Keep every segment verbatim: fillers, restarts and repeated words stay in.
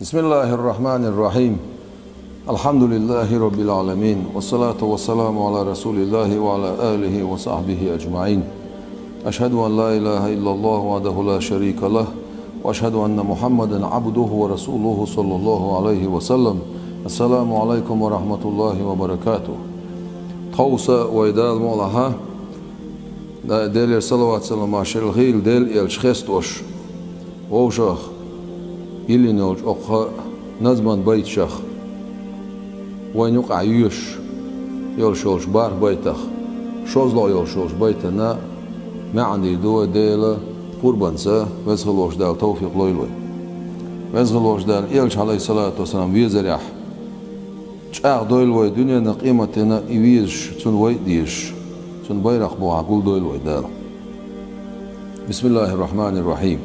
بسم الله الرحمن الرحيم. الحمد لله رب العالمين، والصلاة والسلام على رسول الله وعلى آله وصحبه أجمعين. أشهد أن لا إله إلا الله وحده لا شريك له، وأشهد أن محمدا عبده ورسوله صلى الله عليه وسلم. السلام عليكم ورحمة الله وبركاته. Тховса вай Дала мукъалахь, Делера салават-салам шел хийла Делан элча хестош, вовшах йиллина йолчу окху назман байташах, вайна юкъахь йоьшуш йолуш йолчу бархӀ байтах, шозлагӀа йолуш йолчу байтана маьӀна дийр ду вай Делан къурбанца, Веза хилла волчу Дала тавфикъ лойла вай. Веза хилла волчу Дала элча, Ӏалайхиссалату вассалам, везарехь, чӀагӀдойла вай дуьненна, къематдийнна и везаш, цунна вай а дезаш, цуьнан байракх бухахь гулдойла вай Дала. بسم الله الرحمن الرحيم.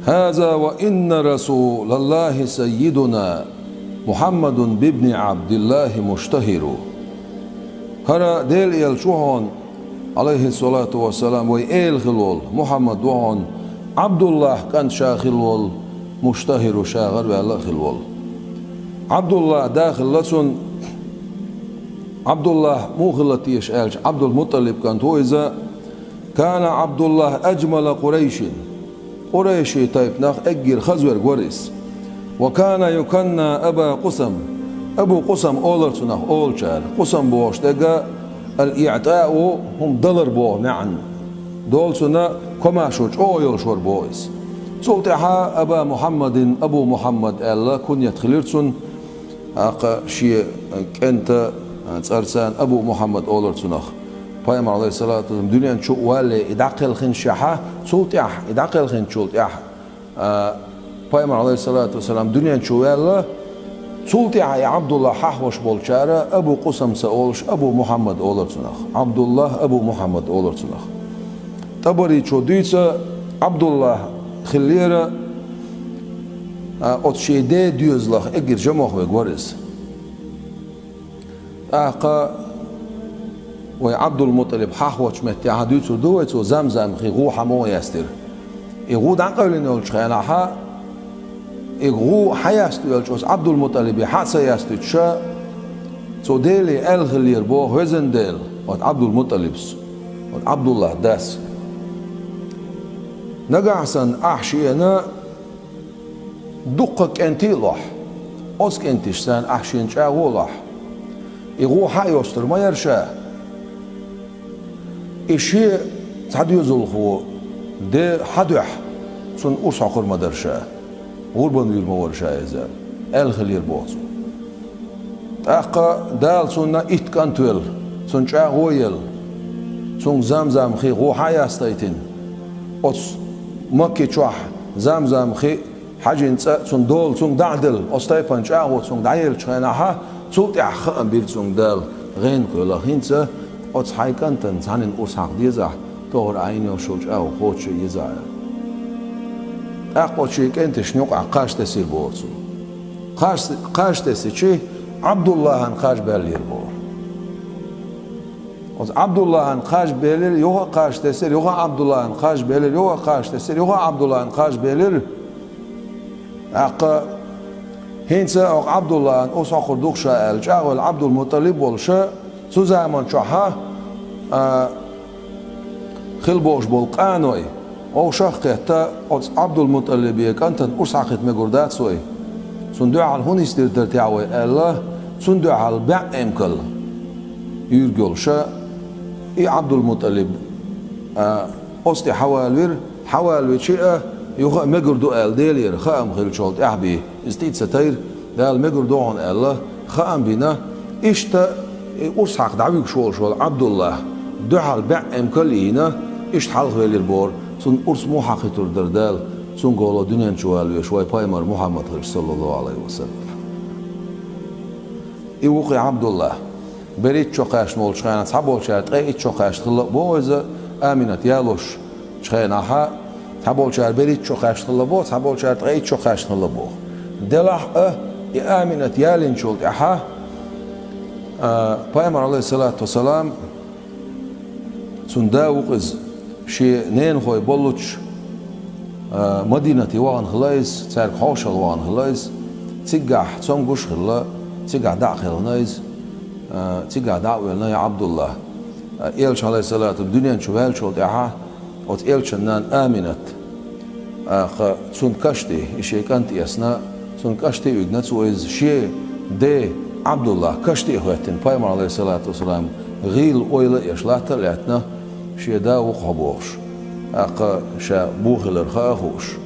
هذا وإن رسول الله سيدنا محمد بن عبد الله مشتهر. ХӀара Делан элча ву хьуна, Ӏалайхиссалату вассалам, вай эла хилла волу, Мухьаммад ву хьуна, Ӏабдуллахь кӀант ша хилла волу, муштахӀиру, ша гӀараваьлла а хилла волу. Ӏабдуллахь да хилла цуьнан. Ӏабдуллахь муха хилла теша аьлча, Ӏабдул-МутӀалиб кӀант ву иза. كان عبد الله أجمل قريش. Къурайши тайпанах эггара хаза верг вара иза. وكان يكنى أبا قسم. Абу Къусам олура цунах олучара. Къусам бохуш дерг الإعطاء, хӀума далар боху маьӀна. Долу цунна комаьршо чӀогӀа йолуш вара боху иза. Цул тӀаьхьа Аба Мухьаммадин, Абу Мухьаммад аьлла куньят хилира цунна. ТӀаккха шен кӀентан цӀарца Абу Мухьаммад олура цунах. Пайхамар, Ӏалайхиссалату вассалам, дуьнен чу а валале, и дӀакхелхинчехьа, цул тӀаьхьа, и дӀакхелхинчул тӀаьхьа, а, Пайхамар, Ӏалайхиссалату вассалам, дуьнен чу ваьлла, цул тӀаьхьа и Ӏабдуллахь хьахош болчара Абу Къусамца олуш, Абу Мухьаммад олура цунах. Ӏабдуллахь, Абу Мухьаммад олура цунах. ТӀабаричо дуьйцу, Ӏабдуллахь хиллера, а, оцу шен ден доьзалах эггара жамох верг вара иза. ТӀаккха вай Ӏабдул-МутӀалиб хьахочу меттехь дуьйцур ду вай, цо Замзам-хи гӀу хьан муха яьстира. И гӀу дӀакъевлина йолчу хенахьа, и гӀу хьан яьсту аьлча, оцу Ӏабдул-МутӀалибе хьан а ца яьстуьйтуша, цо Деле аьлла хиллера боху, везан Дела, оцу Ӏабдул-МутӀалибс, оцу Ӏабдуллахь дас. Нагахь санна ахь шена дуккха кӀентий а лохь, оцу кӀенташца ахь шена чӀагӀо а лохь, и гӀу хьан а йостур ма яра ша. И шен цхьа доьзалхо де хьан дуьхьа цунна урс хьокхур ма дара ша, гӀурбан вуьйр ма вара ша иза, аьлла хиллера боху цо. ТӀаккха Дала цунна итт кӀант велла, цунна чӀагӀо а елла, цуьнга Замзам-хи гӀу хьан а ястайтина, оцу Макки чохь Замзам-хи хьаьжин цӀа цунна долу, цуьнга дӀа а делла, оцу тайпана чӀагӀо цуьнга дӀаеллачу хенахьа, цул тӀаьхьа хаам бира цуьнга Дала, гӀенах велахь, хӀинца оцу хьайн кӀантана цхьанна урс хьакха дезахь, тохара Ӏайна йолуш йолу чӀагӀо кхочуш а езахь аьлла. ТӀаккха оцу шен кӀенташна юкъахь кхаж тесира боху цо. Кхаж, кхаж тесичи, Ӏабдуллахьан кхаж баьллера боху. Оцу Ӏабдуллахьан кхаж белира, юха а кхаж тесира, юха а Ӏабдуллахьан кхаж белира, юха а кхаж тесира, юха а Ӏабдуллахьан кхаж белира. ТӀаккха хӀинца оха Ӏабдуллахьан урс хьокхур ду-кх ша аьлла, чӀагӀвелла Ӏабдул-МутӀалиб волуша, цу заман чохьа, а, хила бохуш болу къаной, вовшах а кхетта, оцу Ӏабдул-МутӀалибе кӀантана урс хьакхийта мегар дац вай. Цунна дуьхьал хӀун йистера дара техьа вай аьлла, цунна дуьхьал бӀе эмкал юьйриг йолуша, и Ӏабдул-МутӀалиб, а, оцу тӀе хьавалавира, хьавалавичи а, юха а мегар ду аьлла, Делера хаам хиллачул тӀаьхьа бен, иза тӀе а ца тайра, Дала мегар ду хьуна аьлла, хаам бина, иштта и урс хьакха дӀавуьгуш волуш волу Ӏабдуллахь дуьхьал бӀе эмкал а йина, иштта хьалхавелира боху, цунна урс муха хьакхуьйтур дара Дала, цуьнгахула дуьнен чу валавеш вай пайхамар Мухьаммад хилча, саллаллаху Ӏалайхи ва саллам. И ву-кх и Ӏабдуллахь. БерхӀитта шо кхаьчна волчу хенахь цхьаболчара ткъе итт шо кхаьчна хилла а боху иза, Аминат ялошчу хенахьа, цхьаболчара берхӀитта шо кхаьчна хилла боху, цхьаболчара ткъе итт шо кхаьчна хилла боху. Делахь а, и Аминат ялийначул тӀаьхьа, а, пайхамар, Ӏалайхиссалату вассалам, цуьнан да ву-кх иза, шен ненахой боллучу А, Мадинате вахана хилла иза, цаьрга хьошалла вахана хилла иза. Циггахь цомгуш а хилла, циггахь дӀа а кхелхина иза, а, циггахь дӀа а воьллина и Ӏабдуллахь. А, Элча, Ӏалайхиссалату, дуьнен чу ваьллачул тӀаьхьа оцу Элчан нана Аминат, а, кха, цунна каш тӀе, и шен кӀант эцна, цунна каш тӀе уьгна цо иза, шен ден Ӏабдуллахь каш тӀе а хӀоьттина, пайхамар, Ӏалайхиссалату вассалам, гӀийла ойла а еш, латта а лаьттина, шен да ву-кх хьо бохуш, тӀаккха ша бу хилар хаа а хууш.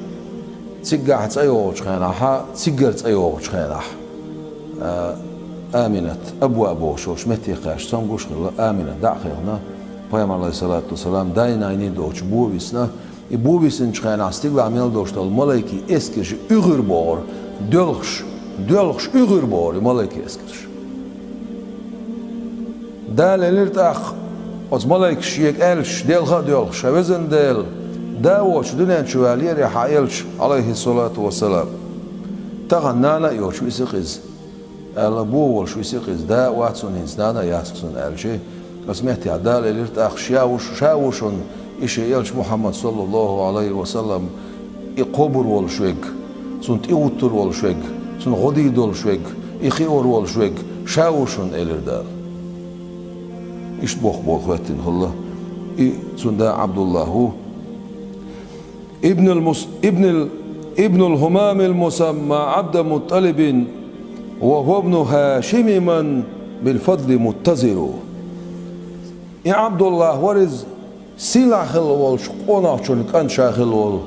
Циггахь цӀа йогӀучу хенахь, циггара цӀа йогӀучу хенахь, а, Аминат, Абва бохуш йолчу метте кхаьчча, цомгуш а хилла, Аминат дӀа а кхелхина, пайхамар, Ӏалайхиссалату вассалам, дай-нанний доцучу бо висна. И бо висинчу хенахь стигалахь мел долуш долу малайкийн эскарш уьгӀуьр бохура, доьлхуш, доьлхуш уьгӀуьр бохура и малайкийн эскарш. Дала элира тӀаккха оцу малайкаша шега аьлча, делха а доьлхуш: «Ша везан Дела, да воцуш дуьнен чу валлера хьан элча, Ӏалайхиссалату вассалам. Тахана нана а йоцуш висира иза», — аьлла, бо волуш висира иза, да а вац цунна, хӀинца нана а яц-кх цунна аьлча, оцу меттехь Дала элира тӀаккха: «Ша ву шу, ша ву шуна и шен элча Мухьаммад, саллаллаху Ӏалайхи ва саллам, и кхобур волуш верг, цунна тӀехӀуттур волуш верг, цунна гӀо дийр долуш верг, и кхиор волуш верг, ша ву шуна», — элира Дала. Иштта боху боху хӀоьттина хилла. И цуьнан да Ӏабдуллахь ву. Ибнул Мус-, Ибнул, Ибнул Хумамил Мусамма Ӏабдул Мутталибин ва хӀуа ибну Хашими ман бил фадли муттазиру. И Ӏабдуллахь вара иза, сийлахь хилла волчу къонахчун кӀант ша хилла волу.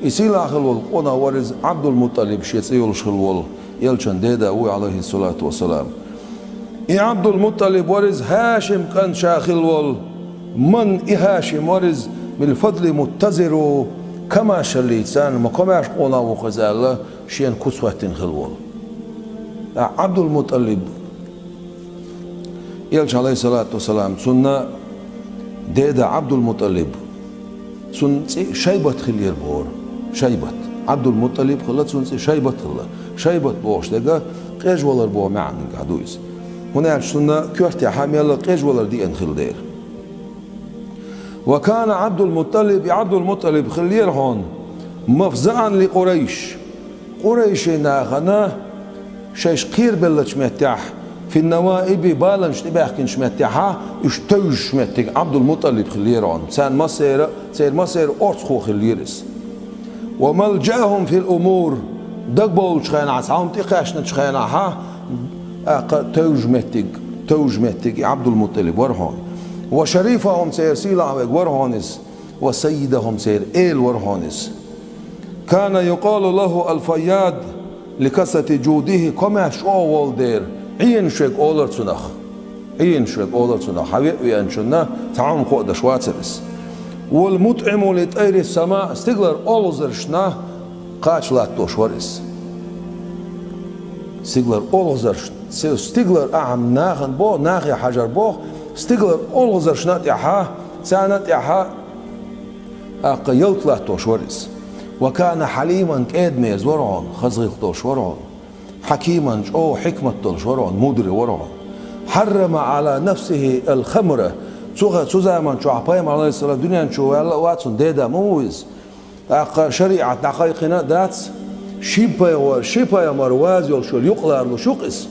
И сийлахь хилла волу къонах вара иза, Ӏабдул-Мутталиб шен цӀе йолуш хилла волу, элчан деда ву, Ӏалайхиссалату вассалам. И Ӏабдул-Мутталиб вара иза, Хашим кӀант ша хилла волу. Ман и Хашим вара иза, мил фадли муттазиру, комаьршаллица царна ма комаьрша къонах ву-кх иза аьлла, шена куц хӀоьттина хилла волу. Ткъа Ӏабдул-Мутталиб Элча, Ӏалайхиссалату вассалам, цунна деда Ӏабдул-Мутталиб, цунна цӀе Шайбат хиллера бохура. Шайбат. Ӏабдул-Мутталиб хилла, цунна цӀе Шайбат хилла. Шайбат бохуш дерг къежвалар боху маьӀнехь ду иза. ХӀунда аьлча цунна коьртехь мелла къежвалар деана хилла дера. Ва кана Ӏабдул-Мутталиб, и Ӏабдул-Мутталиб хиллера хьуна, мафзаӀан ли Къурайш. Къурайшийн нахана шайш кхерабеллачу меттехь, фин-наваиби, баланаш тӀебаьхкинчу меттехьа, уьш тевжаш меттиг Ӏабдул-Мутталиб хиллера хьуна. Царна массеран а, церан массеран а орцахо хиллера иза. Ва малджаахум фил умур, дагабовлучу хенахь, цхьа хӀума тӀекхаьчначу хенахьа, тӀаккха тевжаш меттиг, тевжаш меттиг и Ӏабдул-Мутталиб вара хьуна. Ва шарифахум, церан сийлахь верг вара хьуна иза. Ва саййидахум, церан эла вара хьуна иза. Кана юкъалу лаху ал-Файяд ли касрати джудихи, комаьрша чӀогӀа волу дера, Ӏенаш верг олура цунах. Ӏенаш верг олура цунах, хьан веа веанчунна цхьа хӀума кхоадеш вацара иза. Вал мутӀиму ли тӀайри сама, стигалара олхазаршна кхача латтош вара иза. Стигалара олхазаршна, стигалара ахьа нахана боху, нахе хьажар боху, стигалара олхазаршна а тӀаьхьа, царна а тӀаьхьа, тӀаккха ялта латтош вара иза. Ва кана хьалиман, кӀеда-мерза вара хьуна, хаза гӀиллакх долуш вара хьуна. Хьакиман, чӀогӀа хьикмат долуш вара хьуна, мудри вара хьуна. Хьаррама Ӏала нафсихи ал-хамра, цу ха-, цу заман чохь пайхамар, Ӏалайхиссалам, дуьнен чу ваьлла а вац, цунна деда ма ву иза. ТӀаккха шариӀат дӀакхайкхина а дац, ши пайхамар, ши пайхамар ваза йолуш йолу юкъ ларалуш ю-кх иза.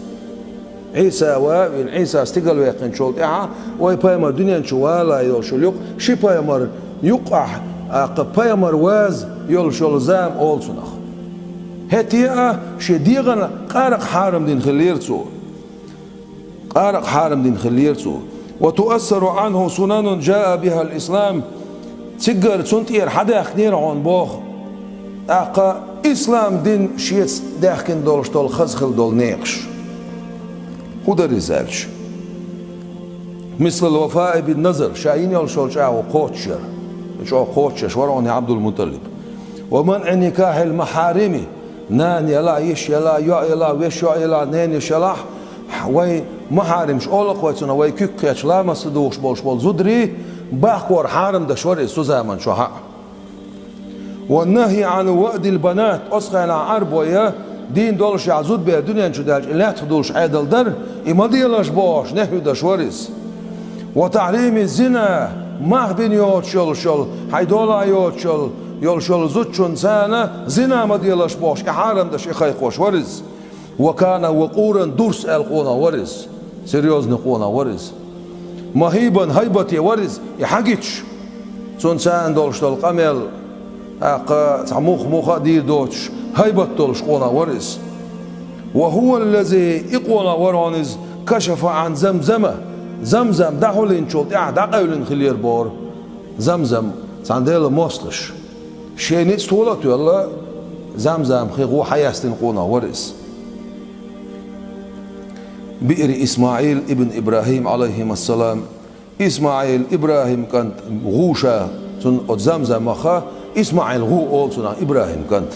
Ӏийса ва а вина, Ӏийса стигала ваьккхинчул тӀаьхьа, вай пайхамар дуьнен чу вала йолуш йолу юкъ, ши пайхамар юккъахь, тӀаккха пайхамар ваза йолуш йолу зама олу цунах. ХӀетте а шен дегӀана къаракъ хьарам дина хиллера цо. Къаракъ хьарам дина хиллера цо. Ва туассару Ӏанху сунанун джаа бихал ислам. Циггара цунна тӀера хьадаьхкинера хьуна боху, тӀаккха ислам дин шеца даьхкина долуш долу хаза хилла долу некъаш. ХӀун дара иза аьлча? Мислал вафаи бин назар, ша йина йолуш йолу чӀагӀо кхочушъяр. ЧӀогӀа кхочушъеш вара хьуна и Ӏабдул-Мутталиб. Ва манъи никахьил махьарими, нана ялахь, йиша ялахь, йоӀ ялахь, вешин йоӀ ялахь, ненан йиша ялахь, вай махьаримаш олу-кх вай цунах, вай куьг кхетча ламаз ца духуш болуш болу зударий, бахкор хьарам деш вара иза цу заман чохь а. Ва нахьи Ӏан ваъдил банат, оцу хенахь Ӏарбойн дийна доллушехь зудабер дуьнен чу даьлча и лаьттах дуллуш Ӏедал дара, и ма делаш бохуш, нехьи деш вара иза. Ва тахьрими зина, мах бина йоцуш йолуш йолу, хьайн долахь йоцуш йолу, йолуш йолу зудчунна царна зина ма делаш бохуш, и хьарам деш, и кхайкхош вара иза. Ва кана вакъуран, дурс аьлла къонах вара иза. Серьёзный къонах вара иза. Махибан, хӀайбате вара иза, и хьагичаш. Цунна царна долуш долу къамел, тӀаккха цхьа мух-муха а дийр доцуш, хӀайбат долуш къонах вара иза. Ва хӀува аллази, и къонах вара хьуна иза, кашафа Ӏан Замзама, Замзам дӀахьуллинчул тӀаьхьа дӀакъевлина хилира бохура. Замзам, цхьана Делан мостагӀаш. Шен ницкъ тола а тоьлла, Замзам хи гӀу хьаяьстина къонах вара иза. Биъри Исмаил ибн Ибрахим, алайхимассалам, Исмаил, Ибрахим кӀант гӀу ша, цунна оцу Замзамах Исмаил гӀу олу цунах, Ибрахим кӀант.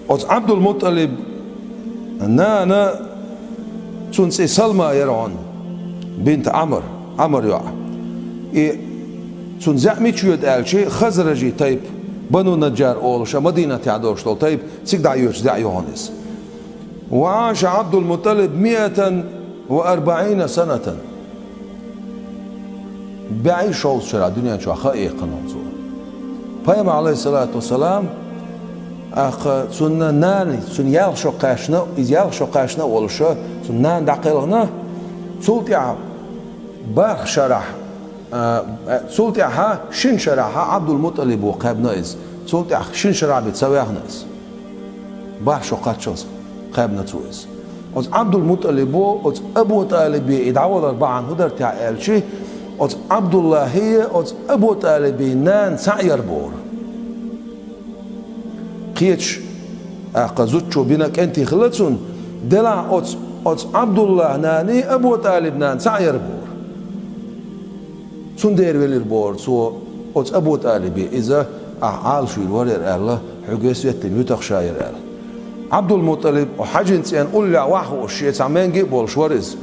Оцу Ӏабдул-МутӀалиб нана, цунна цӀе Салма яра хьуна, бинт Ӏамр, Ӏамр йоӀ. И цунна зӀе мича йоьду аьлча, хазражи тайпа, Бану Наджар олуш, Мадинатехь долуш долу тайпа, цига дӀайоьдуш зӀе ю хьуна иза. Ва Ӏаша Ӏабдул-МутӀалиб миатан ва арбаӀина санатан. БӀе шовзткъа шарахь дуьнен чохь хан эккхина цо. Пайхамар, алейхиссалату вассалам, тӀаккха цунна нана, цунна ялх шо кхаьчна, иза ялх шо кхаьчна а волуш, цунна нана дӀакхелхина, цул тӀаьхьа барх шарахь, а, цул тӀаьхьа шина шарахь Ӏабдул-МутӀалибо кхаьбна иза, цул тӀаьхьа шина шарахь бен ца ваьхна иза. Барх шо кхаччалц кхаьбна цо иза. Оцу Ӏабдул-МутӀалибо оцу Абу ТӀалибе и дӀавалар бахьана хӀун дара техьа аьлча, оцу Ӏабдуллахьи оцу Абу ТӀалибе нана цхьаъ яра бохура. Кхечу, тӀаккха, зудчо бина кӀентий хилла цунна, делахь оцу, оцу Ӏабдуллахь наний Абу ТӀалиб нана цхьаъ яра бохура. Цундела велира бохура цо оцу Абу ТӀалибе, иза ахь Ӏалашвийр варера аьлла, хьоьга сеттина вуьтуш ша яра аьлла. Ӏабдул-МутӀалиб хьаьжин цӀенна уллехь ваха хууш, шен цхьа менги а болуш вара иза.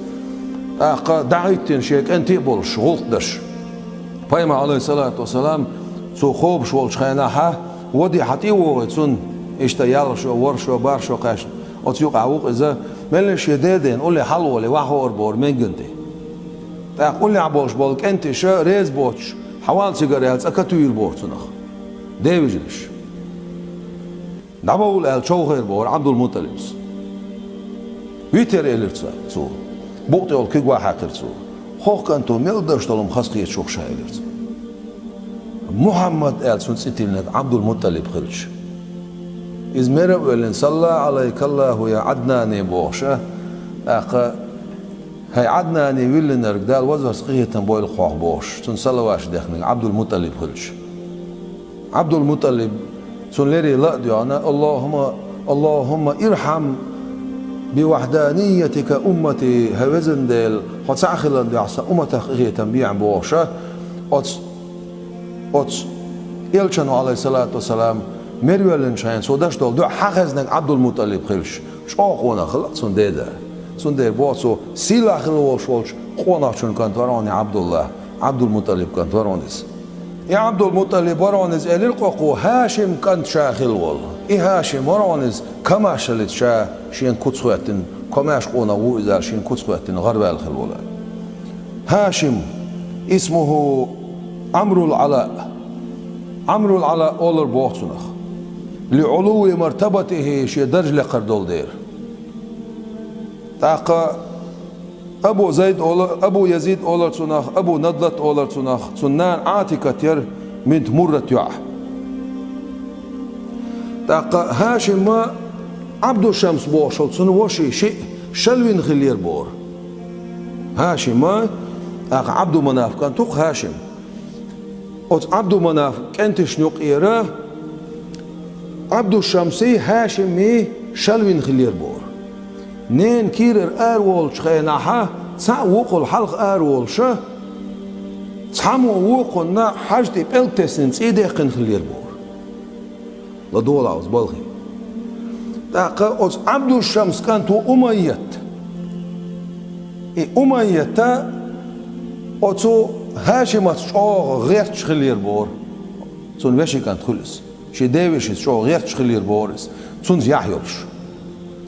ТӀаккха дӀахӀиттина шен кӀентий а болуш, гӀуллакх деш. Пайхамар, алейхиссалату вассалам, цо кхобуш волчу хенахь, ваде хьан тӀе а вогӀий цунна, иштта ялх шо, ворхӀ шо, барх шо кхаьчна, оцу юкъахь ву-кх иза, меллаша шен деден улле хьалаволий, ваха хуур бохура менган тӀе. ТӀаккха уллехь болуш болу кӀентиша реза боцуш, хьавал цигара аьлла, цӀа катуьйра боху цунах. Девижарш. ДӀабовла аьлла човхийра бохура Ӏабдул-МутӀалибс. Витера элира цо, цо. Букъ тӀехула куьг ван хьаькхира цо. ХӀокху кӀанто мел даш долу хӀума хаза кхеташ ву-кх ша, элира цо. Мухьаммад аьлла цунна цӀе тиллинарг Ӏабдул-МутӀалиб хилча. Иза мера а воьллина, салла Ӏалайкаллаху я Ӏаднани бохуш, тӀаккха, хӀай Ӏаднани виллинарг, Дала вазварца къинхетам бойла хьох бохуш, цунна салаваташ дехнарг Ӏабдул-МутӀалиб хилча. Ӏабдул-МутӀалиб, цунна леррина ла а доьгӀна, Аллахумма, Аллахумма ирхьам би вахьданиятика уммати, хӀай везан Дела, хьо цхьаъ хиларна дуьхьа сан умматах къинхетам бехьа бохуш, оцу, оцу элчано, алейхиссалату вассалам, мера воьллинчу хенахь цо даш долу дуьхьа хьан хезнарг Ӏабдул-МутӀалиб хилча, чӀогӀа къонах хилла-кх цунна деда. Цундела боху цо, сийлахь хилла волуш волчу къонахчун кӀант вара хьуна и Ӏабдулла, Ӏабдул-МутӀалиб кӀант вара хьуна иза. И Ӏабдул-МутӀалиб вара хьуна иза, элира-кх кхо, ХӀашим кӀант ша хилла волу. И ХӀашим вара хьуна иза, комаьршаллица ша шена куц хӀоьттина, комаьрша къонах ву иза аьлла, шена куц хӀоьттина гӀарваьлла хилла волу. ХӀашим, исмуху Ӏамрул Ӏала. Ӏамрул Ӏала олура боху цунах. Ли Ӏулуви мартабатихи, шен дарж лекхар долу дера. ТӀаккха Абу Зайд олу, Абу Язид олура цунах, Абу Надлат олура цунах, цунна нана Ӏатикат яра, бинт Муррат йоӀ. ТӀаккха ХӀашима Ӏабдушамс бохуш волу цунна воший шиъ шалвина хиллера бохура. ХӀашима, тӀаккха Ӏабдуманаф кӀант ву-кх ХӀашим. Оцу Ӏабдуманаф кӀентишна юкъера Ӏабдушамсий, ХӀашимий шалвина хиллера бохура. Ненан кийрара араволучу хенахь, цхьаъ вукхул хьалха араволуша, цхьаммо вукхунна хьажа тӀе пӀелг теснина цӀий дехкина хиллера бохура. ЛадогӀалахь оцу балхе. ТӀаккха оцу Ӏабдушамс кӀант ву Умайят. И Умайята оцу ХӀашимаца чӀогӀа гӀерташ хиллера бохура. Цунна вешин кӀант хуьлу иза. Шен девешица чӀогӀа гӀерташ хиллера бохура иза. Цунца яхь йолуш.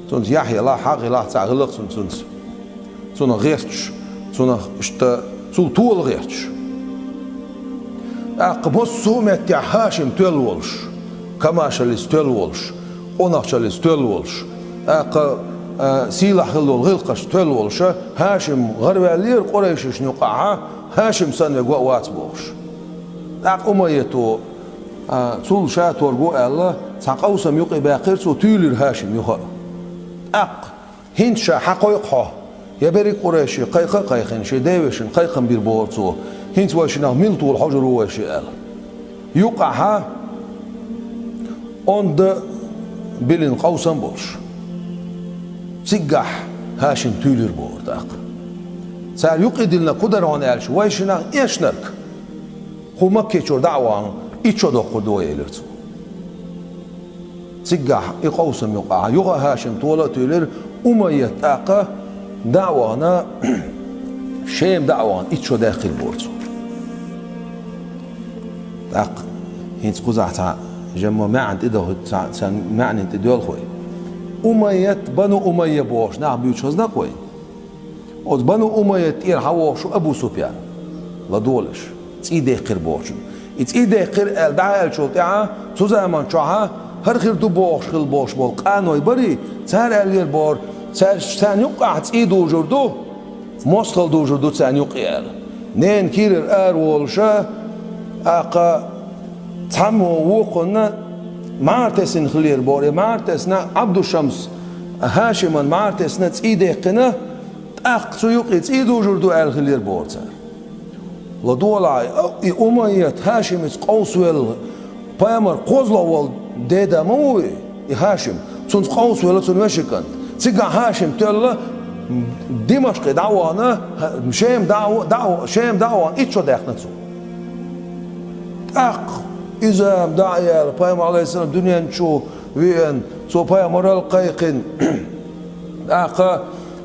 Цунца яхь елахь, хьагӀ елахь, цхьаъ хилла-кх цунна цунца. Цунах гӀерташ, цунах иштта, цул тола гӀерташ. ТӀаккха массо а меттехь ХӀашим тоьлла волуш, комаьршаллица тоьлла волуш, къонахчаллица тоьлла волуш, тӀаккха, а, сийлахь хилла долу гӀиллакхашца тоьлла волуша, ХӀашим гӀараваьллера Къурайшашна юкъахьа, ХӀашим санна верг вац бохуш. ТӀаккха Умайято, а, цул ша торго аьлла, цхьа къовсам юкъе баьккхира цо, туьйлира ХӀашим юха а. ТӀаккха: «ХӀинца ша хьан кхойкху хьо? Я берриг къурайший кхайкха а кхайкхина, шен девешин кхайкхам бира, — бохура цо. — ХӀинца вайшинах мила тола хьожур ву вайши?» — аьлла. Юкъахьа онда биллина къовсам болуш. Циггахь ХӀашим туьйлира бохура тӀаккха. Цара юкъе диллинарг хӀун дара хьуна аьлча, вайшинах эшнарг кху Маккечуьра дӀа а вахана, итт шо доккхур ду вай, элира цо. Циггахь и къовсам юкъахь юха а ХӀашим тола а туьйлира, Умайят тӀаккха дӀа а вахана, Шема дӀа а вахана, итт шо даьккхира бохура цо. ТӀаккха хӀинца кхузахь цхьа жимма маьӀна тӀедоху, цхьа, цхьа маьӀнина тӀедоьлху вай. Умайят, Бану Умайя бохуш нах буьйцуш хезна-кх вайна. Оцу Бану Умайят тӀера хьан вохуш ву Абу Суфьян, ладогӀалаш, цӀий дехкира бохучун. И цӀий дехкира аьлла дӀа а аьллачул тӀаьхьа, цу заман чохьа хӀара хир ду бохуш хилла болуш болу къаной барий, цара аьллера бохура, цаьрца, царна юккъехь цӀий дужур ду, мостагӀалла дужур ду царна юккъе аьлла. Ненан кийрара ара волуша, тӀаккха цхьаммо вукхунна мӀара тесина хилира бохура. И мӀара тесна Ӏабдушамс, ХӀашиман мӀара тесна цӀий дехкина, тӀаккха цу юккъе цӀий дужур ду аьлла хилира бохура цара. ЛадогӀалахь, и Умайят ХӀашимца къовсавелла, пайхамар кхозлагӀа волу деда ма ву и, и ХӀашим. Цунца къовсавелла цуьнан вешин кӀант. Цигахь ХӀашим тоьлла, Димашкъе дӀа а вахана, Шема дӀа а, дӀа а, Шема дӀа а вахана, итт шо даьккхина цо. ТӀаккха иза дӀа а яьлла, пайхамар, Ӏалайхиссалам, дуьнен чу веана, цо пайхамаралла кхайкхина. ТӀаккха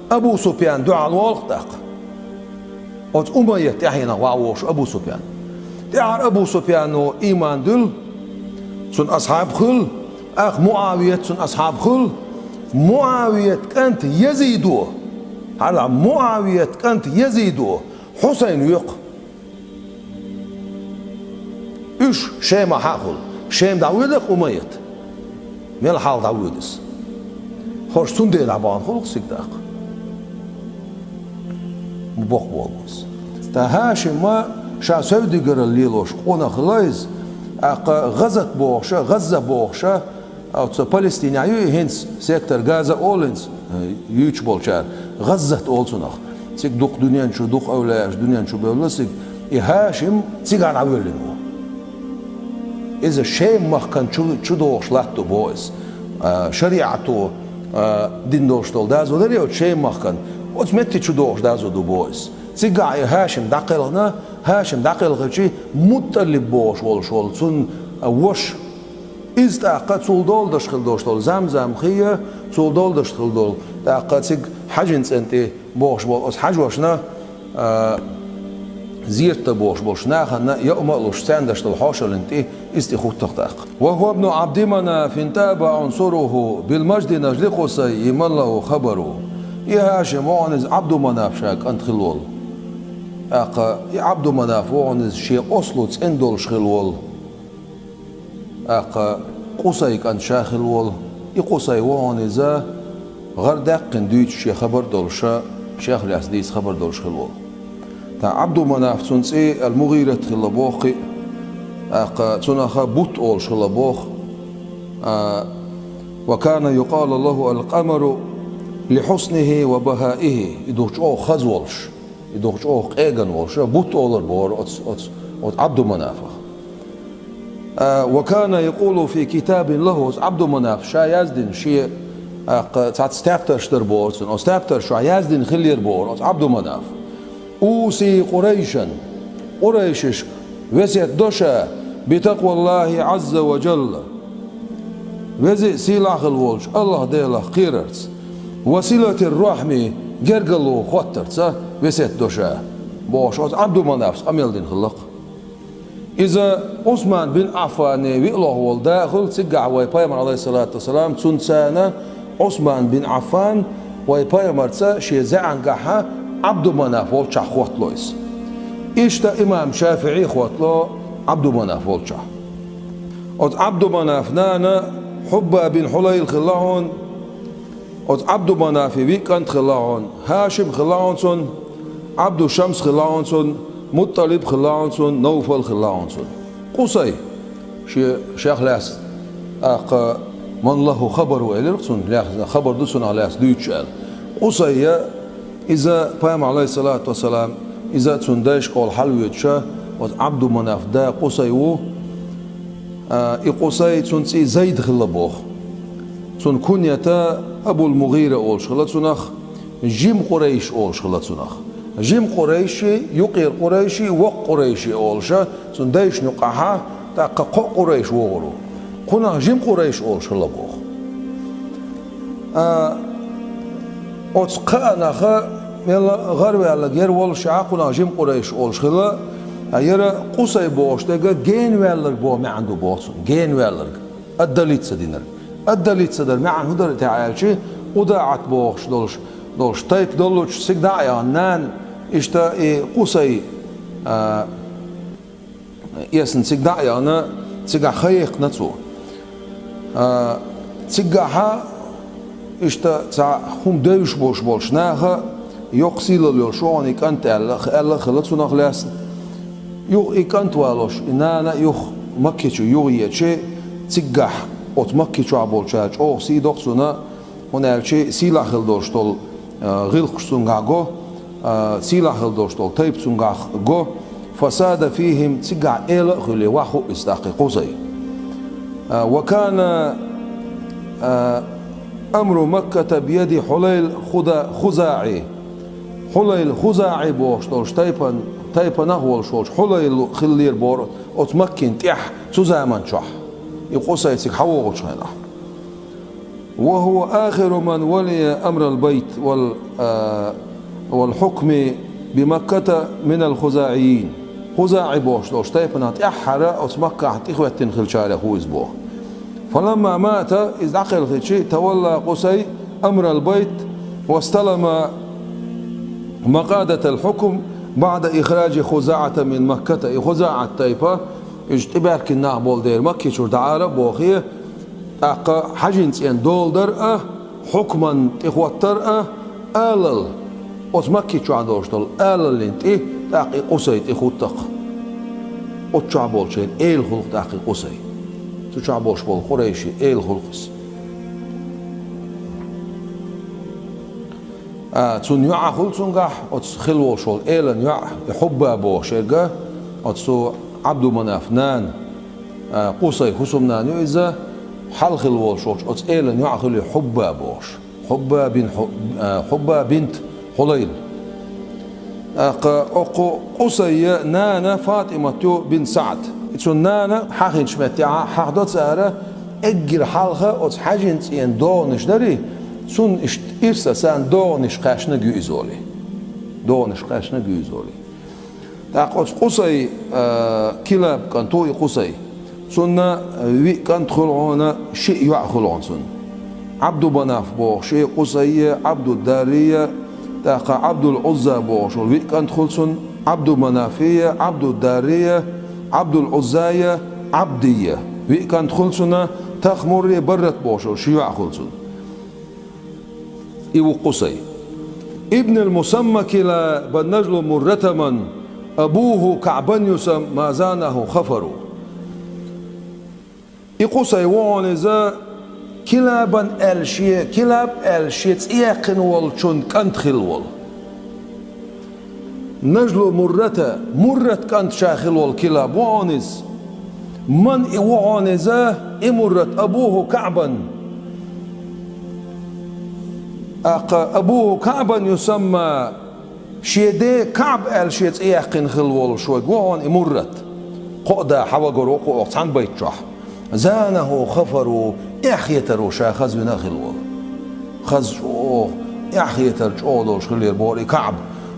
Абу Суфьян дуьхьал волу-кх тӀаккха. Оцу Умайят тӀаьхьенах ваха вохуш Абу Суфьян. ТӀаьхьара Абу Суфьяно ийман дуьллу, цуьнан асхьаб хуьлу, тӀаккха МуӀавият цуьнан асхьаб хуьлу. МуӀавият кӀант Язидо, хьала, МуӀавият кӀант Язидо Хьусайн воькху. Уьш Шемахь а хуьлу. Шема дӀавоьду-кх Умайят. Мел хьалха дӀавоьду иза. ХӀорш цундела дӀабахана хуьлу-кх цига тӀаккха. Боккха болу иза. Ткъа ХӀашима ша севдигаралла лелош къонах хилла иза, тӀаккха ГӀазат бохуша, ГӀазза бохуша, оцу Палестинехь ю и хӀинца, сектор Газа олу хӀинца, э, юьйцуш болчара, ГӀаззат олу цунах. Цига дукха дуьнен чу, дукха эвлаяаш дуьнен чу бевлла цига. И ХӀашим цигахь дӀавоьллина ву. Иза Шем-махкан чу, чу догӀуш латта ду боху иза. А, шариӀато, а, дина долуш долу дазо дарий оцу Шем-махкан? Оцу метте чу догӀуш дазо ду боху иза. Цигахь и ХӀашим дӀакхелхина, ХӀашим дӀакхелхичи, МуттӀалиб бохуш волуш волу цунна, а, ваша. Иза тӀаккха цул долу даш хила долуш долу Замзам хи а, цул долу даш хила долу, тӀаккха цига Хьаьжин цӀен тӀе бохуш болу оцу Хьаьжошна, а, зерат дан бохуш болуш нахана яа а луш, царна даш долу хьошаллин тӀе иза тӀе хӀутту-кх тӀаккха. وهو ابن عبد مناف طاب عنصره بالمجد نجل قصي من له خبر. И ХӀашим ву хьуна иза Ӏабдуманаф ша кӀант хила волу. ТӀаккха и Ӏабдуманаф ву хьуна иза шен осло цӀена долуш хила волу. ТӀаккха Къусай кӀант ша хила волу. И Къусай ву хьуна иза гӀар даьккхина дуьйцуш шен хабар долуша, шех лаьцна дийца хабар долуш хила волу. ТӀаккха Ӏабдуманаф цунна цӀе Ал-МугӀират хилла боху кхин а. ТӀаккха цунах бутт олуш хилла боху. А, وكان يقال له القمر لحسنه وبهائه. И дукха чӀогӀа хаза волуш. И дукха чӀогӀа къеган волуш, бутт олура бохура оцу, оцу, оцу Ӏабдуманафах. А, وكان يقول في كتاب له, оцу Ӏабдуманаф ша яздина шен, а, кх-, цхьацца тептарш дара бохура цунна. Оцу тептарш чохь яздина хиллера бохура оцу Ӏабдуманаф. أوصي قريشا, къурайшашка весет до ша, بتقوى الله عز وجل. Веза а, сийлахь а хилла волчу АллахӀ-Делах кхерарца, وصلة الرحم, гергарло хоттарца весет до ша, бохуш оцу Ӏабдуманафас къамел дина хилла-кх. Иза Ӏусман бин Ӏаффане виъ лоху волу да а хуьлу, цигахь вай Пайхамар, Ӏалайхиссалату вассалам, цунца цхьаьна Ӏусман бин Ӏаффан вай Пайхамарца шен заьӀангахьа Ӏабдуманаф волчохь хоттало иза. Иштта имам ШафиӀи хоттало, Ӏабду Манаф волчохь. Оцу Ӏабду Манаф нана Хьубба бин Хьулайл хилла хьуна, оцу Ӏабду Манафи виъ кӀант хилла хьуна, Хашим хилла хьуна цунна, Ӏабду Шамс хилла хьуна цунна, Мутталиб хилла хьуна цунна, Навфал хилла хьуна цунна. Къусай, шен, шех лаьцна, тӀаккха ман лахӀу хабару элира цунна, лаьцна, хабар ду цунах лаьцна дуьйцуш аьлла. Къусай, иза пайхамар, Ӏалайхиссалату вассалам, иза цунна дайшкахула хьалавоьдуш, оцу Ӏабду Манаф да Къусай ву, а, и Къусай, цуьнан цӀе Зайд хилла боху. Цуьнан куньята Абул-МугӀира олуш хилла цунах, жима Къурайш олуш хилла цунах. Жима Къурайши, юккъера Къурайши, воккха Къурайши олуша, цуьнан дайшна юккъахьа, тӀаккха кхоъ Къурайш вогӀур ву. Кхунах жима Къурайш олуш хилла боху. А, оцу кхаъ наха мелла гӀарваьлларг яра волуш а, кхунах жима Къурайш олуш хилла, а, яра Къусай бохуш дерг генаваьлларг боху маьӀна ду боху цунна. Генаваьлларг. Отдалиться динарг. Отдалиться дар маьӀна хӀун дара те аьлча, КъузаӀат бохуш долуш, долуш тайпа доллучу цига дӀа а яхна, нана, иштта и Къусай, а, эсна цига дӀа а яхна, цигахь хан яьккхина цо. А, цигахьа иштта цхьа хӀума девзаш болуш болчу наха, йоккха сийлалла йолуш ву хьуна и кӀант аьлла, аьлла хилла цунах лаьцна. Юха и кӀант валош, и нана юха Макки чу юхаечи, цигахь оцу Макки чохь болчара чӀогӀа сий до-кх цунна, хӀунда аьлча сийлахь хила долуш долу, а, гӀиллакхаш цуьнгахь го, а, сийлахь хила долуш долу тайпа цуьнгахь го, фасада фихим, цигахь эла а хуьлий, ваха хуу иза тӀаккха и Къусай. А, ва кана, а, амру Макката бияди Хьулайл Худа-, ХузаӀи. Хьулайл ХузаӀи бохуш долуш тайпан-, тайпанах волуш волчу Хьулайл хиллера боху оцу Маккин тӀехь цу заман чохь. И Къусай цига хьан вогӀучу хенахь. وهو آخر من ولي أمر البيت وال-، آ، والحكم بمكة من الخزاعيين. ХузаӀи бохуш долуш тайпанах тӀаьххьара оцу Маккахь тӀехӀоьттина хиллачарех ву иза боху. فلما مات, иза дӀакхелхичи, تولى قصي أمر البيت واستلم مقادة الحكم بعد إخراج خزاعة من مكة. И ХузаӀат тайпа, уьш тӀебаьхкина нах болу дела, Макки чуьра дӀаара а бохий, тӀаккха хьаьжин цӀен дола дар а, хьукман тӀехӀоттар а, алал, оцу Макки чохь долуш долу алаллин тӀе тӀаккха и Къусай тӀехӀутту-кх. Оцу чохь болчеран эла хуьлу-кх тӀаккха и Къусай. Цу чохь болуш болу къурайшийн эла хуьлу-кх иза. А, цунна йоӀ хуьлу цуьнгахь, оцу хилла волуш волу элан йоӀ, и Хьубба бохуш ерг, оцу Ӏабдуманаф нана, а, Къусай хӀусамнана ю иза, хьалха хилла волуш волчу оцу элан йоӀ хуьлу Хьубба бохуш. Хьубба бин Хьу-, а, Хьубба бинт Хьулайл. ТӀаккха окху Къусайя нана ФатӀимат ю бинт СаӀд. Цуьнан нана хьахийнчу меттехь хьахдо цара, эггара хьалха оцу хьаьжин цӀен догӀанаш дарий, цунна иштта ирсаца догӀанаш кхаьчнарг ю иза олий. ДогӀанаш кхаьчнарг ю иза олий. ТӀаккха оцу Къусай, а, Килаб кӀант ву и Къусай. Цунна виъ кӀант хуьлу хьуна, шиъ йоӀ хуьлу хьуна цунна. Ӏабдуманаф бохуш и Къусайя, Ӏабдударрия, тӀаккха Ӏабдул-Ӏузза бохуш волу виъ кӀант хуьлу цунна, Ӏабдуманафия, Ӏабдударрия, Ӏабдул-Ӏуззая, Ӏабдийя. Виъ кӀант хуьлу цунна, Тахмуррия, Баррат бохуш волу ши йоӀ хуьлу цунна. И ву Къусай. ابن المسمى كلابا نجل مرة من أبوه كعبا يسمى زانه خفر. И Къусай ву хьуна иза Килабан аьлла шен, Килаб аьлла шен цӀе яьккхина волчун кӀант хилла волу. Нажлу Муррата, Муррат кӀант ша хилла волу Килаб ву хьуна иза. Ман и ву хьуна иза, и Муррат, абуху Каъбан. ТӀаккха абуху Каъбан юсамма, шен ден Каъб аьлла шен цӀе яьккхина хилла волуш верг ву хьуна и Муррат. Кхо а да хьавагар ву кху оха цхьана байт чохь. Занаху хафару, эхь хетаро ша хазвина а хилла волу. Хаза чӀогӀа, эхь хетар чӀогӀа долуш хиллера боху и Каъб,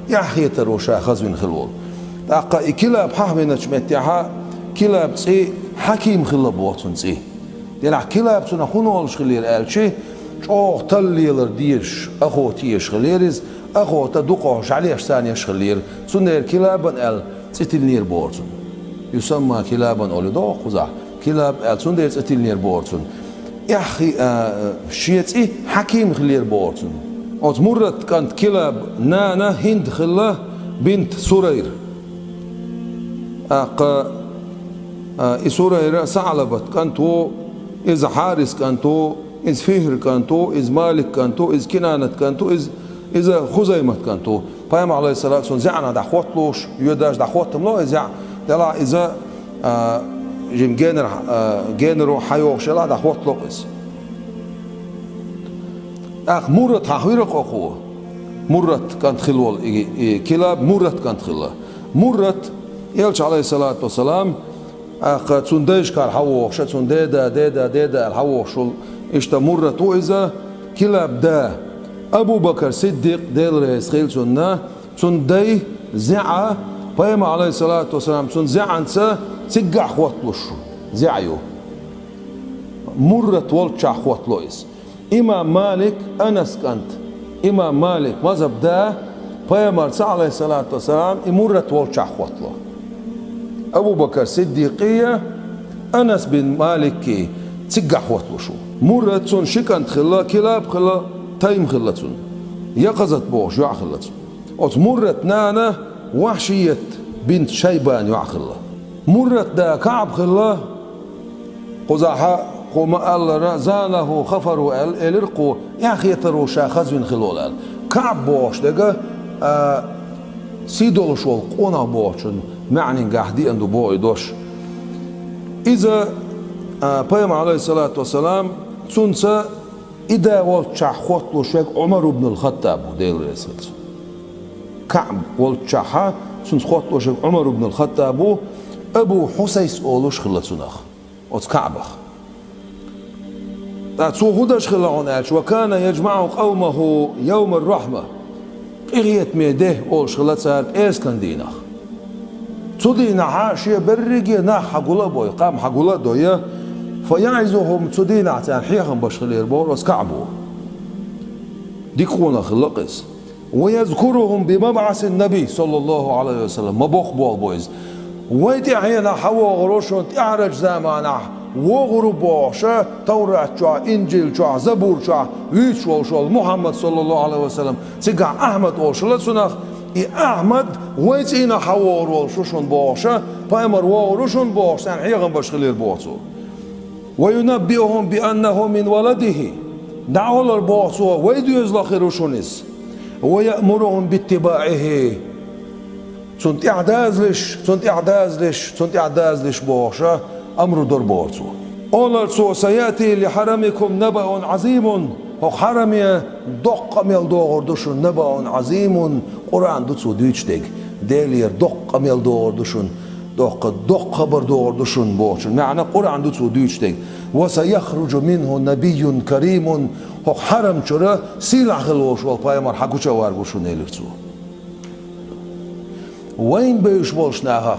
эхь хетаро ша хазвина хилла волу. ТӀаккха и Килаб хьахвиначу меттехьа, Килаб цӀе Хьаким хилла боху цунна цӀе. Делахь Килаб цунах хӀун олуш хиллера аьлчи, чӀогӀа талла лелар дезаш, охота езаш хиллера иза, охота дукхахьош жӀаьлеш царна еш хиллера. Цундела Килабан аьлла цӀе тиллинера боху цунна. يسمى كلابا олу догӀу кхузахь. Килаб аьлла, цундела цӀе тиллинера бохура цунна. Эхь хи-, а, шен цӀе Хьаким хиллера бохура цунна. Оцу Муррат кӀант Килаб нана ХӀинд хилла бинт Сурайр. ТӀаккха, а, и Сурайра СаӀлабат кӀант ву, иза Хьарис кӀант ву, иза Фихр кӀант ву, иза Малик кӀант ву, иза Кинанат кӀант ву, иза, иза Хузаймат кӀант ву. Пайхамар, Ӏалайхиссалату вассалам, зӀенна дӀахӀотталуш, йоьдаш дӀахӀоттам ло иза зӀе, делахь иза, а, жима генар, а, генаро хьайогӀуш елахь дӀахӀоттало иза. ТӀаккха Муррат хьахвира кхо кхо. Муррат кӀант хилла волу и, и Килаб Муррат кӀант хилла. Муррат, Элча, Ӏалайхиссалату вассалам, тӀаккха цунна дайшкара хьавогӀуша, цунна деда, деда, деда аьлла хьавогӀуш волу, иштта Муррат ву иза, Килаб да. Абу Бакар Сиддикъ, Дела реза хила цунна, цунна дай зӀе, Пайхамар, Ӏалайхиссалату вассалам, цунна зӀенца циггахь хӀотталуш зӀе ю. Муррат волччохь хӀоттало иза. Имам Малик, Анас кӀант. Имам Малик, мазхӀаб да, Пайхамарца, Ӏалайхиссалату вассалам, и Муррат волччохь хӀоттало. Абу Бакар Сиддикъий, Анас бин Маликий циггахь хӀотталуш ву. Муррат цунна ши кӀант хилла, Килаб хилла, Тайм хилла цунна. Якъазат бохуш йоӀ хилла цунна. Оцу Муррат нана Вахьшият бинт Шайбан йоӀ хилла. Муррат да КаӀб хилла, кхузахьа кхо ма-аллара, «زانه خفر» аьлла, элира кхо, эхь хетаро ша хазвина хилла аьлла. КаӀб бохуш дерг, а, сий долуш волу къонах бохучун маьӀнингахь деана ду боху и дош. Иза, а, Пайхамар, Ӏалайхиссалату вассалам, цунца и да волччохь хӀотталуш верг Ӏумар ибн ал-Хаттаб ву, Дела реза хила цунна. КаӀб волччохьа цунца хӀотталуш верг Ӏумар ибн ал-Хаттаб ву, Абу Хьусайс олуш хилла цунах, оцу КаӀбах. ТӀаккха цо хӀун деш хилла хьуна аьлча, «وكان يجمع قومه يوم الرحمة». Къинхетаме де олуш хилла цара пӀераскан дийнах. Цу дийнахьа шен берриге нах хьагула а бой, къам хьагула а дой, «فيعظهم», цу дийнахь царна хьехам беш хилира бохура оцу КаӀбо. Дика къонах хилла-кх иза. «ويذكرهم بمبعث النبي صلى الله عليه وسلم», ма боккха болх бу иза. Вай тӀаьхьенах хьавогӀур ву шуна, тӀаьхьарчу заманахь вогӀур ву бохуша, Таврат чохь, Инжил чохь, Забур чохь вуьйцуш волуш волу Мухьаммад, саллаллаху Ӏалайхи ва саллам, цигахь Ахьмад олуш хилла цунах, и Ахьмад вай цӀийнах хьавогӀур волуш ву шуна бохуша, пайхамар вогӀур ву шуна бохуш, царна хьехам беш хилира боху цо. «وينبئهم بأنه من ولده». ДӀаолар боху цо, вай доьзалах хир ву шуна иза. «ويأمرهم باتباعه». Цунна тӀаьхьа дазалаш, цунна тӀаьхьа дазалаш, цунна тӀаьхьа дазалаш бохуша, амру дора боху цо. Олар цо: «سيأتي لحرمكم نبأ عظيم». ХӀокху хьараме доккха къамел догӀур ду шуна, «نبأ عظيم», Къуръан ду цо дуьйцуш дерг. Делера доккха къамел догӀур ду шуна, доккха, доккха хабар догӀур ду шуна бохучун маьӀна Къуръан ду цо дуьйцуш дерг. «وسيخرج منه نبي كريم». ХӀокху хьарам чуьра сийлахь хила волуш волу пайхамар хьагуча а варгва шуна, элира цо. Вайна бевзаш болчу нахах,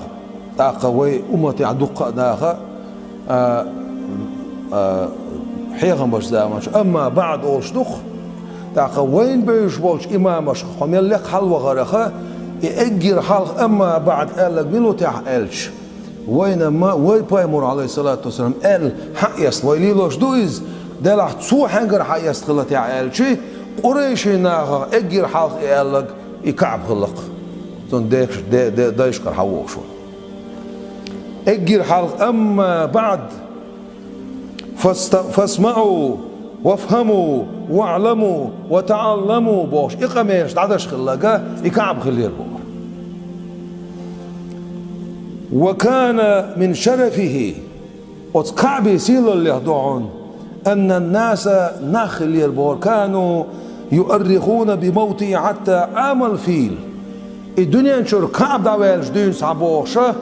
тӀаккха вай умматехь дуккха а наха, а, а, хьехамаш заманчу, «أما بعد» олуш ду-кх, тӀаккха вайна бевзаш болчу имамашка хьо мел лекха хьалавахараха, и эггара хьалха «أما بعد» аьлларг мила ву техьа аьлча, вайна ма, вай пайхамар, Ӏалайхиссалату вассалам, аьлла хьаэцна, вай лелош ду иза, делахь цо хьаьнгара хьаэцна хилла техьа аьлчи, къурайшийн нахах эггара хьалха и аьлларг и КаӀб хилла-кх. Цунна декхаш-, де-, де-, дайшкара хьавогӀуш ву. Эггара хьалха «أما بعد فاست-، فاسمعوا وافهموا واعلموا وتعلموا» бохуш, и къамелаш дӀадеш хилларг и КаӀб хиллера боху. «وكان من شرفه». Оцу КаӀбин сийлаллех ду хьуна, «أن الناس», нах хиллера бохура, «كانوا يؤرخون بموته حتى عام الفيل». И дуьнен чуьра КаӀб дӀаваьллачу дуьйна схьа бохуша,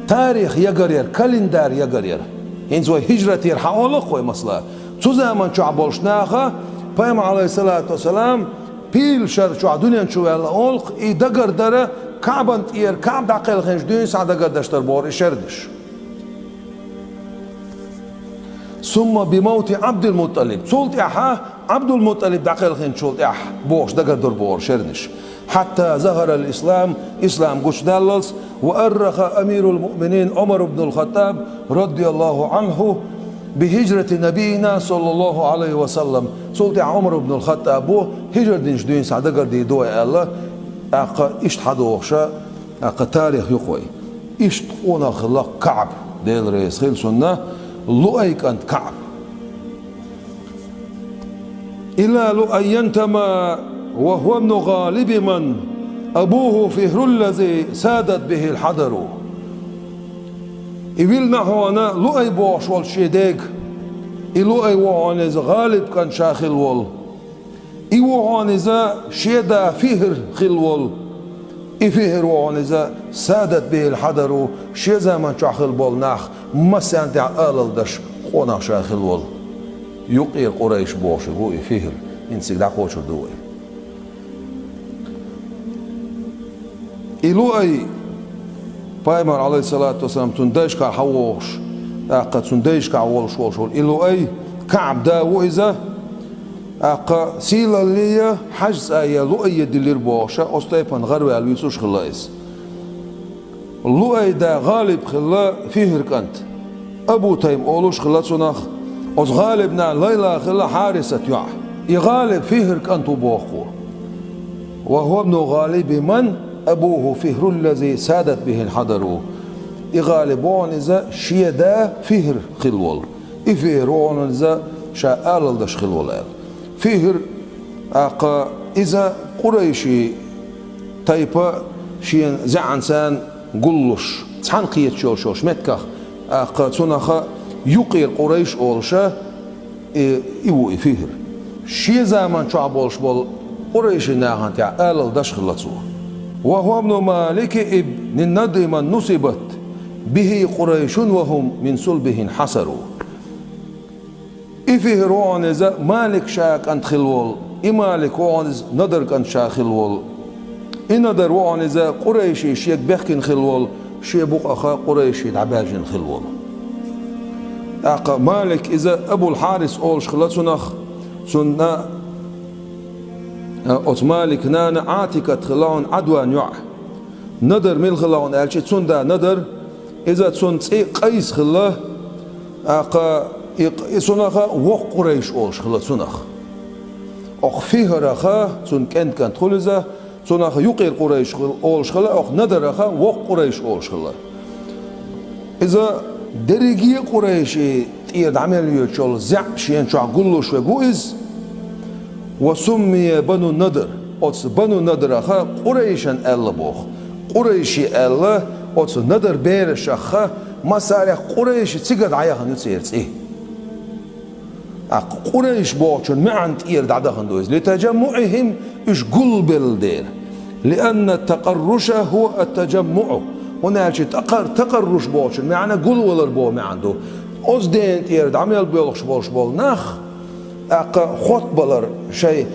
тарих ягар яра, календарь ягар яра. ХӀинца вай хӀижратера хьаолу-кх вай, масала. Цу заман чохь болчу наха, пайхамар, Ӏалайхиссалату вассалам, пил шар чохь дуьнен чу ваьлла олу-кх, и дагар дара КаӀбан тӀера, КаӀб дӀакхелхинчу дуьйна схьа дагар даш дара бохура и шернаш. «ثم بموت عبد المطلب». Цул тӀаьхьа, Ӏабдул-МутӀалиб дӀакхелхинчул тӀаьхьа бохуш дагар дора бохура шернаш. حتى ظهر الإسلام, ислам гучудаллалц, وأرخ أمير المؤمنين عمر بن الخطاب رضي الله عنه بهجرة نبينا صلى الله عليه وسلم. Цул тӀехьа Ӏумар ибн ал-ХаттӀабо хӀижра динчу дуьйна схьа дагардийр ду вай аьлла, тӀаккха иштта хьадохуша, тӀаккха тарих ю-кх вай. Иштта къонах хилла КаӀб, Дела реза хила цунна, Луай кӀант КаӀб. إلى لؤي انتمى وهو ابن غالب من أبوه فهر الذي سادت به الحضر. И вилла хьуна Луай бохуш волчу шен дега. И Луай ву хьуна иза ГӀалиб кӀант ша хилла волу. И ву хьуна иза шен да Фихр хилла волу. И Фихр ву хьуна иза سادت به الحضر, шен заман чохь хилла болу нах массарна тӀехь алал деш къонах ша хилла волу. Юккъера Къурайш бохуш ву и Фихр, хӀинца цига дӀакхочур ду вай. И Луай, пайхамар, Ӏалайхиссалату вассалам, цуьнан дайшкахь хьан вогӀуш, тӀаккха цуьнан дайшкахь волуш волуш волу и Луай, КаӀб да ву иза, тӀаккха сийлалле я, хьаьжцӀа я Луай диллира бохуша, оцу тайпана гӀарваьлла вуьйцуш хилла иза. Луай да ГӀалиб хилла Фихр кӀант. Абу Тайм олуш хилла цунах, оцу ГӀалиб нана Лайла хилла Хьарисат йоӀ. И ГӀалиб Фихр кӀант ву боху. وهو ابن غالب من أبوه فهر الذي سادت به الحضر. И ГӀалиб ву хьуна иза шен да Фихр хилла волу. И Фихр ву хьуна иза ша алал деш хилла волу аьлла. Фихр, тӀаккха иза къурайши тайпа шена зӀеанца гуллуш, цхьаьна кхеташ йолуш йолуш меттигах, тӀаккха цунах Юккъера Къурайш олуша, и, и ву и Фихр. Шен заман чохь болуш болу къурайши нахана тӀехь алал деш хилла цо. وهو ابن مالك ابن النضر من نسبت به قريش وهم من صلبه انحصر. И Фихр ву хьуна иза Малик ша кӀант хилла волу, и Малик ву хьуна иза Надар кӀант ша хилла волу. И Надар ву хьуна иза къурайши шега бехкина хилла волу, шен букъаха къурайши дӀабаьржина хилла волу. ТӀаккха Малик иза Абул Хьарис олуш хилла цунах, цунна, а, оцу Малик нана Ӏатикат хилла хьуна Ӏадван йоӀ. Надар мила хилла хьуна аьлча, цуьнан да Надар, иза цуьнан цӀе Къайс хилла, тӀаккха и, и цунах воккха къурайш олуш хилла цунах. Окху Фихрах цуьнан кӀентан кӀант хуьлу иза, цунах Юккъера Къурайш хил-, олуш хилла, окху Надарах воккха къурайш олуш хилла. Иза дерриге а къурайши тӀера дӀа мел йоьдуш йолу зӀе шена чохь гуллуш верг ву иза. وسمي بنو النضر. Оцу Бану Надрах къурайшан аьлла боху. Къурайши аьлла, оцу Надар берашах массарех къурайши цигара дӀаяхана ю церан цӀе. ТӀаккха къурайш бохучун маьӀна тӀера дӀадахана ду иза. لتجمعهم, уьш гулбелла дела. لأن التقرش هو التجمع. ХӀунда аьлча такъар-, такъарруш бохучун маьӀна гулвалар боху маьӀна ду. Оцу дена тӀера дӀа мел боьлхуш болуш болу нах, тӀаккха хоттабалар шайн,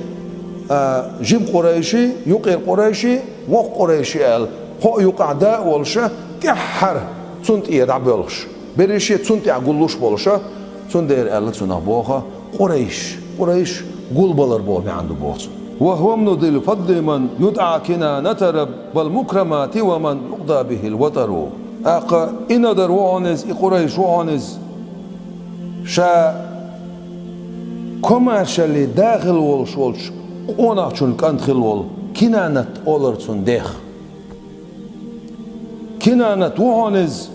а, жима къурайши, юккъера къурайши, воккха къурайши аьлла, кхо а юкъахь да а волуша, тӀаьххьара цунна тӀера дӀабоьлхуш. Берриш а цунна тӀехь гуллуш болуша, цундела аьлла цунах боху къурайш. Къурайш гулбалар боху маьӀна ду боху цо. وهو ابن ذي الفضل من يدعى كنانة رب المكرمات ومن يقضى به الوطر. ТӀаккха и Надар ву хьуна иза, и къурайш ву хьуна иза. Ша комаьршалле да хилла волуш волчу къонахчун кӀант хилла волу Кинанат олура цунна дех. Кинанат ву хьуна иза,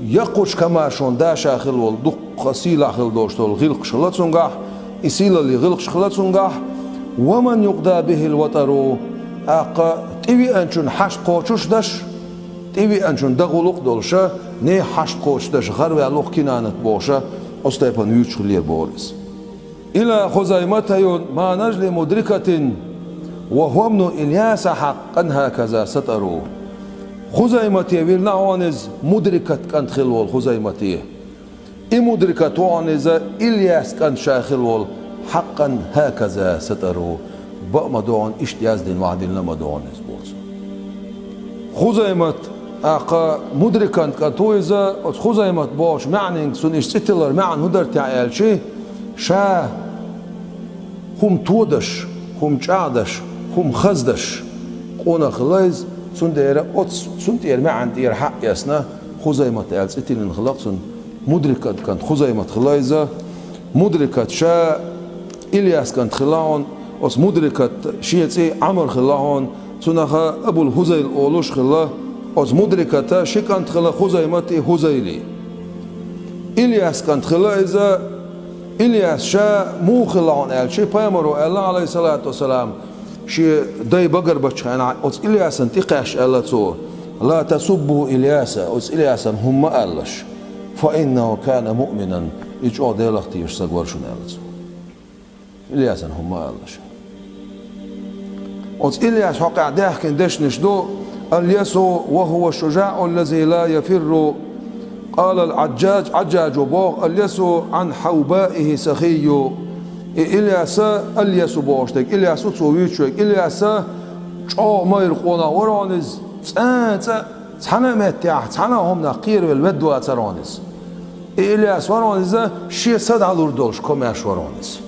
яккхучу комаьршонан да ша хилла волу, дуккха сийлахь хилла долуш долу гӀиллакхаш хилла цуьнгахь, и сийлаллин гӀиллакхаш хилла цуьнгахь, ومن يقضى به الوطر, тӀаккха тӀевеанчун хьашт кхочуш даш, тӀевеанчун дан гӀуллакх долуша, нехан хьашт кхочуш даш гӀарваьлла ву-кх Кинанат бохуша, оцу тайпана вуьйцуш хиллера боху иза. إلى خزيمة ما نجل مدركة وهو ابن إلياس حقا هكذا سطر. Хузаймате вилла хьуна иза, Мудрикат кӀант хилла волу Хузаймате. И Мудрикат ву хьуна иза Ильяс кӀант ша хилла волу, حقا هكذا سطر. Бакъ ма ду хьуна, иштта яздина, вахдина ма ду хьуна иза боху цо. Хузаймат, тӀаккха Мудрикан кӀант ву иза, оцу Хузаймат бохучу маьӀнинга цунна иштта цӀе тиллар маьӀна хӀун дара те аьлча, ша хӀума тодаш, хӀума чӀагӀдаш, хӀума хаздеш къонах хилла иза, цундела оцу, цунна тӀера маьӀна тӀера хьаэцна, Хузаймат аьлла цӀе тиллина хилла цунна, Мудрикат кӀант Хузаймат хилла иза. Мудрикат ша Ильяс кӀант хилла хьуна, оцу Мудрикат шен цӀе Ӏамр хилла хьуна, цунах Абул-Хузайл олуш хилла, оцу Мудриката ши кӀант хилла Хузаймат и Хузайли. Ильяс кӀант хилла иза. Ильяс ша муха хилла хьуна аьлча, пайхамаро аьлла, Ӏалайхиссалату вассалам, шен дай багарбачу хенахь, оцу Ильясана тӀекхаьчча аьлла цо: «Ла тасуббу Ильяса», оцу Ильясана хӀума ма алалаш, «фа иннаху кана муъминан», и чӀогӀа Делах тешаш стаг вара шуна аьлла цо. Ильясана хӀума ма алалаш. Оцу Ильяс хьокъехь даьхкина дешнаш ду: «Альясу ва хӀува шужаъу лази ла яфирру». Къала ал-Ӏаджаж, Ӏаджажо боху: «Альясу Ӏан хьавбаихи сахийю». И Ильяса, Альясу бохуш дерг, Ильясу цо вуьйцуш верг, Ильяса чӀогӀа майра къонах вара хьуна иза, цкъа а цкъа а цхьана а меттехь, цхьана а хӀуманах кхеравелла ведда вацара хьуна иза. И Ильяс вара хьуна иза, шен са дӀалур долуш комаьрша вара хьуна иза.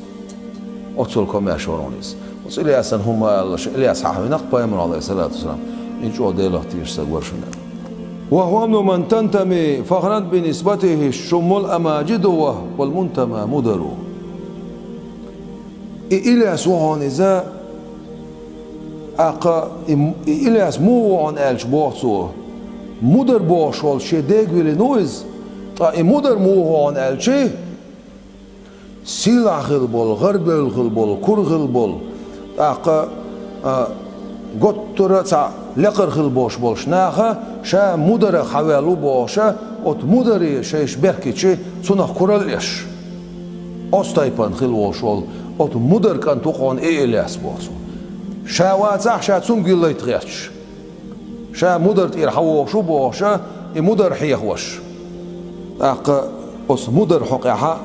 Оццул комаьрша вара хьуна иза. Оцу Ильясана хӀума ма алалаш, Ильяс хьахийна-кх пайхамаро, Ӏалайхиссалату вассалам, и чӀогӀа Делах тешаш стаг вара шуна. «Ва хӀува мин ман тантами фахран би нисбатихи шуммул амаджиду ва вал мунтама мудару». И Ильяс ву хьуна иза, тӀаккха и, и Ильяс муха ву хьуна аьлча, боху цо, мудар бохуш волу шен дега виллина ву иза, ткъа и мудар муха ву хьуна аьлча, сийлахь хилла болу, гӀарабевлла хилла болу, кура хилла болу, тӀаккха, а, готтара а цхьаъ лекхара хилла болуш болчу наха ша мударах хьаваьлла ву бохуша, оцу мударе шайша бехкичи, цунах куралла еш. Оцу тайпана хилла волуш волу, оцу мудар кӀант ву хьуна и Ильяс боху цо. Ша вацахь, ша цунна гуьллайта гӀерташ. Ша мудар тӀера хьавогӀуш ву бохуша, и мудар хьехавеш. ТӀаккха оцу мудар хьокъехь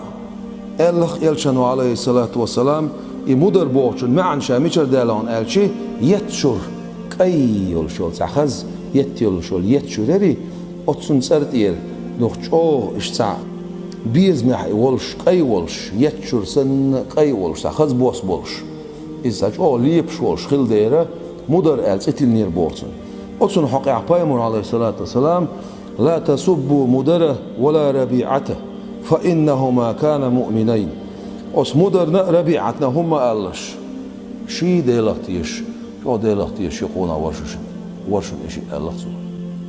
аьлла-кх элчано, Ӏалайхиссалату вассалам, и мудар бохучун маьӀна ша мичара даьлла хьуна аьлча, етташур кӀай йолуш йолу цхьа хаза, етта йолуш йолу етташур яри, оццун цӀар тӀера, дукха чӀогӀа иштта цхьа безамехь и волуш, кӀай волуш, етташур санна кӀай волуш, цхьа хаза бос болуш. Иза цхьа чӀогӀа лепаш волуш хилла дера, мудар аьлла цӀе тиллинера боху цунна. Оцунна хьокъехь пайхамаро, Ӏалайхиссалату вассалам: «Ла тасуббу мудара ва ла рабиӀата, фа иннахума кана муъминайн». Оцу мударна а, рабиӀатна а хӀума ма алалаш. Ши Делах тешаш, чӀогӀа Делах тешаш ши къонах вара шуна, вара шуна и шиъ аьлла-кх цо.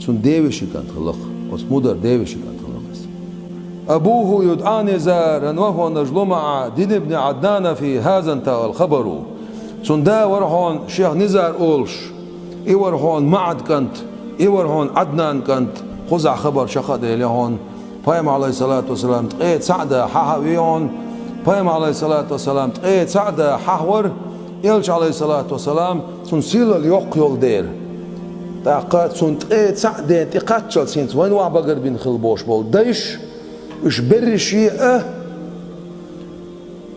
Цунна девешин кӀант хилла-кх, оцу мудар девешин кӀант хилла-кх иза. «Абуху юдӀа Низаран ва хӀува нажлу маӀа дин ибни Ӏаднана фи хаза интахал хабару». Цунна да вара хьуна шех Низар олуш, и вара хьуна МаӀад кӀант, и вара хьуна Ӏаднан кӀант, кхузахь хабар чекх а делира хьуна. Пайхамар, Ӏалайхиссалату вассалам, ткъе цхьаъ да хьахьа а веа хьуна. Пайхамар, Ӏалайхиссалату вассалам, ткъе цхьаъ да хьахьа вара, элча, Ӏалайхиссалату вассалам, цунна сийлалла йоккха йолу дера. ТӀаккха цунна ткъе цхьаъ ден тӀе кхаччалц хӀинца вайна охьабагарбина хилла болуш болу дайша, уьш берриш а,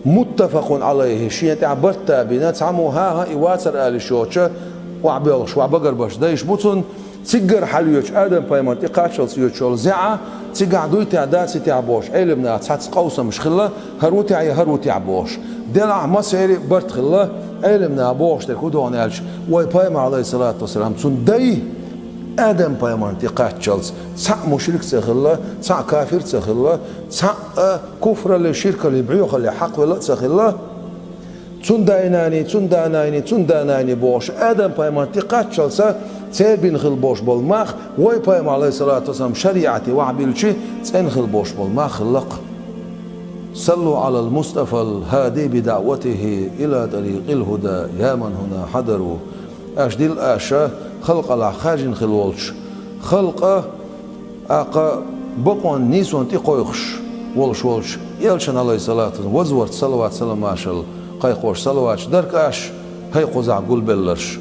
муттафакъун Ӏалайхи, шена тӀехь барт а бина, цхьаммо хӀан-хӀа и вацара аьлла йиш йоцуша, охьабоьлхуш, охьабагарбеш дайша бу цунна, циггара хьалоьцуш, Адам-пайхамар тӀе кхаччалц оьцуш йолу зӀе, цигахь дуй техьа, дац и техьа бохуш, Ӏелимнаха цхьацца къовсамаш хилла, хӀара ву техьа я хӀара ву техьа бохуш. Делахь массеран а барт хилла, Ӏелимнаха бохуш дерг хӀун ду хьуна аьлча, вай пайхамар, Ӏалайхиссалату вассалам, цунна дай, Адам-пайхамарна тӀе кхаччалц цхьаъ мушрик ца хилла, цхьаъ кафир ца хилла, цхьаъ а куфралле, ширкалле, бӀоьхалле хьакхвелла а ца хилла. Цунна дай-наний, цунна да-наний, цунна да-наний бохуш, Адам-пайхамарна тӀе кхаччалца церан бина хилла болуш болу мах, вай пайхамар, Ӏалайхиссалату вассалам, шариӀате охьабиллича цӀена хилла болуш болу мах хилла-кх. «Саллу Ӏалал Мустафал хӀади би даӀватихи ила тӀарикъил хӀуда, я ман хӀуна хьадару». Аша дилла аша халкъалахь хаьржина хилла волчу, халкъа тӀаккха бакъонан нийсонна тӀе кхойкхуш волуш волчу элчанна, Ӏалайхиссалату вассалам, вазварца салават-саламашалла кхайкхош салаваташ дарг аша, хӀай кхузахь гулбелларш.